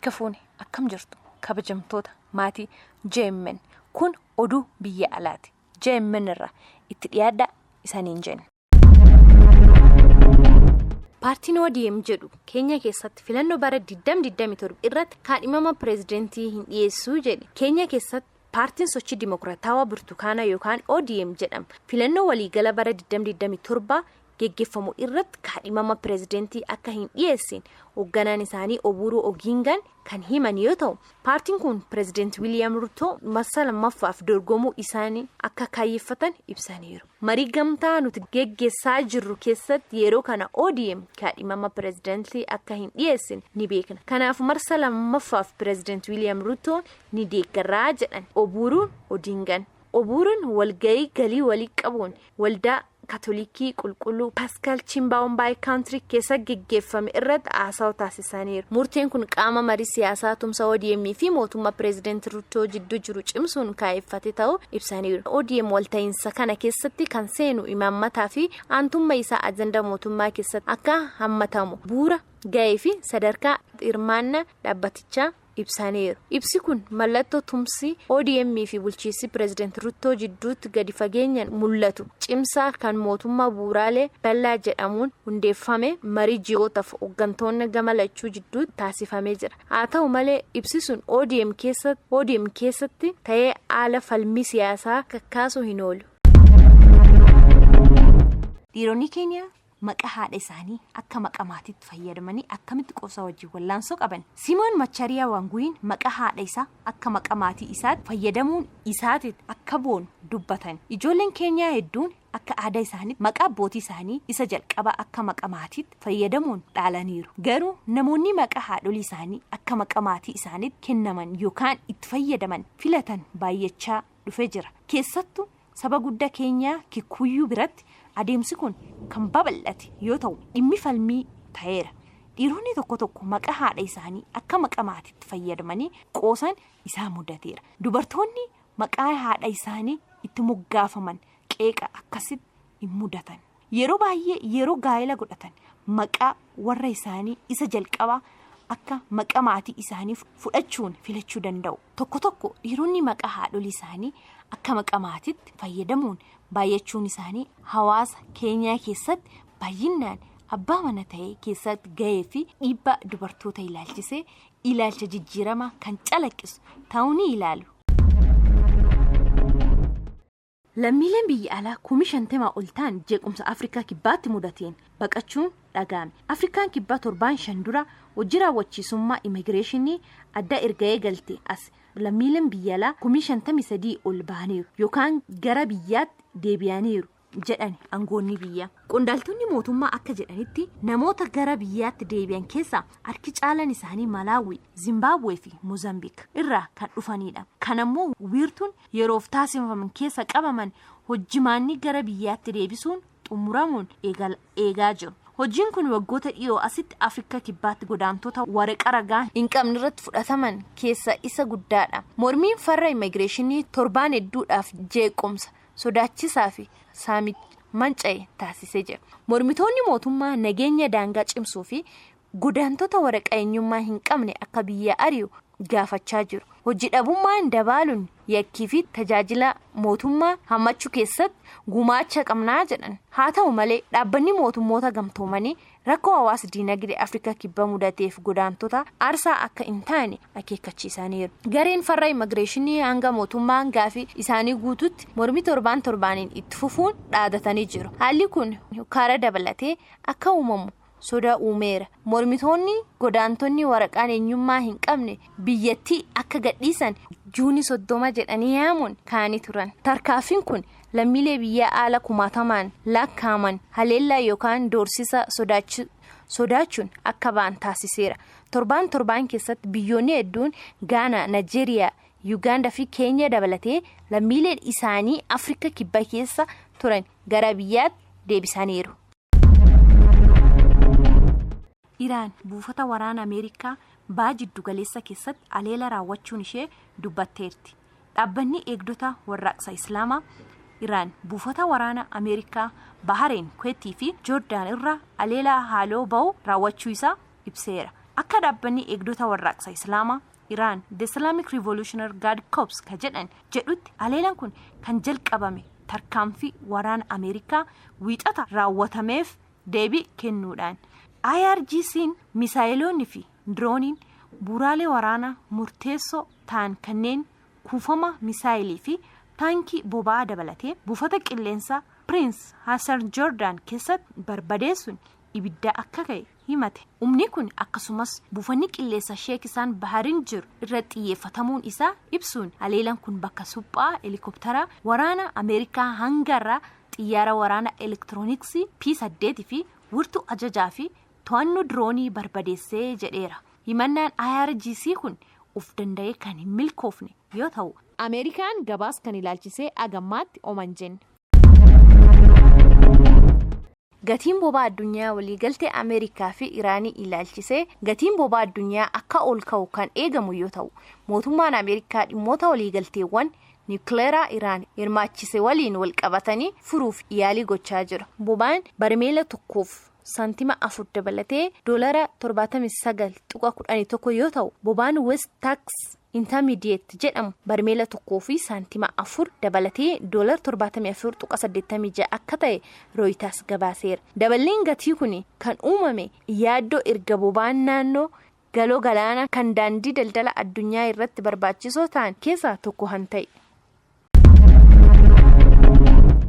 Harka fuune, akkam jirtu kabajamtoota maatii JMN? Kun oduu biyya alaati. JMN irraa itti dhiyaadhaa isaniin jenna. Paartiin ODM jedhu Keenya keessatti filannoo bara 2027 irratti kaadhimama pireezidantii hin dhiyeessuu jedhe. Keenya keessatti paartiin Sochii Dimokiraatawaa Burtukaanaa yookaan ODM jedhama filannoo waliigala bara 2027 geggeeffamu irratti kaadhimama pireezidantii akka hin dhiyeessin hoogganaan isaanii Obuuruu Ogingaan kan himan yoo ta'u, paartiin kun pireezidantii Wiiliyaam Ruutoo marsaa lammaffaaf dorgomuu isaanii akka kaayyeffatan ibsaniiru. Marii gamtaa nuti geggeessaa jirru keessatti yeroo kana ODM kaadhimama pireezidantii akka hin dhiyeessin ni beekna. Kanaaf marsaa lammaffaaf pireezidantii Wiiliyaam Ruutoo ni deeggarraa jedhan Obuuruun Odingaan. Obuuruun walgahii galii walii qabuun waldaa Kaatolikii Qulqulluu Paaskaal Chimbaawumbaay Kaawuntirii keessa geggeeffame irratti haasawa taasisaniiru. Murteen kun qaama marii siyaasaa tumsa ODM fi mootummaa pireezidantii Ruutoo jidduu jiru cimsuun kaa'effate ta'uu ibsaniiru. ODM walta'iinsa kana keessatti kan seenu imaammataa fi aantummaa isaa ajandaa mootummaa keessatti akka hammatamu bu'uura ga'ee fi sadarkaa hirmaannaa dhaabbatichaa ibsaniiru. Ibsi kun mallattoo tumsi ODM fi bulchiinsi pireezidantii Ruutoo jidduutti gadi fageenyaan mul'atu cimsaa kan mootummaa bu'uuraalee bal'aa jedhamuun hundeeffame marii ji'ootaaf hooggantoonni gama lachuu jidduutti taasifamee jira. Haa ta'u malee, ibsi sun ODM keessatti ta'ee haala falmii siyaasaa kakkaasuu hin oolu. Dhiironni keenya maqaa haadha isaanii akka maqaa maatiitti fayyadamanii akkamitti qoosa wajjin wallaansoo qaban? Simoon Machariyaa Waanguyiin maqaa haadha isaa akka maqaa maatii isaatti fayyadamuun isaatiif akka boonu dubbatan. Ijoolleen keenyaa hedduun akka aadaa isaaniitti maqaa abbootii isaanii isa jalqabaa akka maqaa maatiitti fayyadamuun dhaalaniiru. Garuu namoonni maqaa haadholii isaanii akka maqaa maatii isaaniitti kennaman yookaan itti fayyadaman filatan baay'achaa dhufee jira. Keessattuu saba guddaa keenyaa Kikuyyuu biratti adeemsi kun kan babal'ate yoo ta'u, dhimmi falmii ta'eera. Dhiironni tokko tokko maqaa haadha isaanii akka maqaa maatiitti fayyadamanii qoosan isaa mudateera. Dubartoonni maqaa haadha isaanii itti moggaafaman qeeqa akkasitti hin mudatan. Yeroo baay'ee yeroo gaa'ela godhatan maqaa warra isaanii isa jalqabaa akka maqaa maatii isaanii fudhachuun filachuu danda'u. Tokko tokko dhiironni maqaa haadholii isaanii akka maqaa maatiitti fayyadamuun baay'achuun isaanii hawaasa keenyaa keessatti baay'inaan abbaa mana ta'ee keessatti gahee fi dhiibbaa dubartoota ilaalchisee ilaalcha jijjiiramaa kan calaqqisu ta'uu ni ilaalu. Lammiileen biyya alaa 50,000 ol ta'an jeequmsa Afrikaa Kibbaatti mudateen baqachuun dhaga'ame. Afrikaan Kibbaa torbaan 5 dura hojii raawwachiisummaa immigireeshinii adda erga eegalte as lammiileen biyya alaa 53,000 ol bahaniiru yookaan gara biyyaatti deebi'aniiru jedhan aangoonni biyyaa. Qondaaltonni mootummaa akka jedhanitti, namoota gara biyyaatti deebi'an keessaa harki caalan isaanii Malaawii, Zimbaabuwee fi Moozambiik irraa kan dhufanidha. Kanammoo wiirtuun yeroof taasifaman keessa qabaman hojjimaanni gara biyyaatti deebisuun xumuramuun eegaa jiru. Hojiin kun waggoota dhiyoo asitti Afrikaa Kibbaatti godaantota waraqaa ragaa hin qabne irratti fudhataman keessa isa guddaadha. Mormiin farra immigireeshinii torbaan hedduudhaaf jeequmsa sodaachisaa fi saamicha manca'e taasisee jira. Mormitoonni mootummaa nageenya daangaa cimsuu fi godaantota waraqaa eenyummaa hin qabne akka biyya ari'u gaafachaa jiru. Hojii dhabummaan dabaaluun yakkii fi tajaajila mootummaa hammachuu keessatti gumaacha qabnaa jedhan. Haa ta'u malee, dhaabbanni mootummoota gamtoomanii rakkoo hawaasa diinagdee Afrikaa Kibbaa mudateef godaantota aarsaa akka hin taane akeekkachiisaniiru. Gareen farra immigireeshinii hanga mootummaan gaafii isaanii guututti mormii torbaan torbaaniin itti fufuun dhaadatanii jiru. Haalli kun karaa dabalatee akka uumamu soda uumeera. Mormitoonni godaantonni waraqaan eenyummaa hin qabne biyyattii akka gadhiisan Juunii 30 jedhanii yaamuun kaa'anii turan. Tarkaanfiin kun lammiilee biyya alaa kumaatamaan lakkaa'aman haleellaa yookaan doorsisa sodaachuun akka ba'an taasiseera. Torbaan torbaan keessatti biyyoonni hedduun Gaanaa, Naajeeriyaa, Yuugaandaa fi Keeniyaa dabalatee lammiileen isaanii Afrikaa Kibbaa keessa turan gara biyyaatti deebisaniiru. Iraan buufata waraana Ameerikaa baha jiddu galeessa keessatti aleela raawwachuun ishee dubbatteerti. Dhaabbanni Eegdota Warraaqsa Islaamaa Iraan buufata waraana Ameerikaa Bahareen, Kuweetii fi Joordaan irraa aleela haaloo ba'u raawwachuu isaa ibseera. Akka dhaabbanni eegdota warraaqsa Islaamaa Iraan, The Islamic Revolutionary Guard Corps ka jedhan jedhutti, haleelaan kun kan jalqabame tarkaanfii waraana Ameerikaa Wiixata raawwatameef deebii kennuudhaan. IRGC'n misaayiloonni fi dirooniin bu'uuraalee waraanaa murteessoo ta'an kanneen kuufama misaayilii fi taankii boba'aa dabalatee buufata qilleensaa Prince Hassan Jordan keessatti barbadeessuun ibidda akka ka'e himate. Humni kun akkasumas buufanni qilleensa Sheek isaan Bahariin jiru irra xiyyeeffatamuun isaa ibsuun, haleelaan kun bakka suphaa helikopteraa waraana Ameerikaa hangarraa xiyyaara waraana elektirooniksii P8 fi wirtuu ajajaa fi to'annoo diroonii barbadeessee jedheera. Himannaan IRGC kun of danda'ee kan hin milkoofne yoo ta'u, Ameerikaan gabaas kan ilaalchisee agammaatti oman jenne. Gatiin boba'aa addunyaa waliigaltee Ameerikaa fi Iraanii ilaalchisee gatiin boba'aa addunyaa akka ol ka'u kan eegamu yoo ta'u, mootummaan Ameerikaa dhimmoota waliigalteewwan niwukileeraa Iraan hirmaachise waliin wal qabatanii furuuf yaalii gochaa jira. Boba'aan barmeela 1f saantima 4 dabalatee doolara 79.11 yoo ta'u, boba'aan West Texas Intermediate jedhamu barmeela 1 fi saantima 4 dabalatee doolara 74.86 akka ta'e Rooyitaas gabaaseera. Daballiin gatii kun kan uumame yaaddoo erga boba'aan naannoo galoo galaanaa kan daandii daldala addunyaa irratti barbaachisoo ta'an keessaa tokko kan ta'e.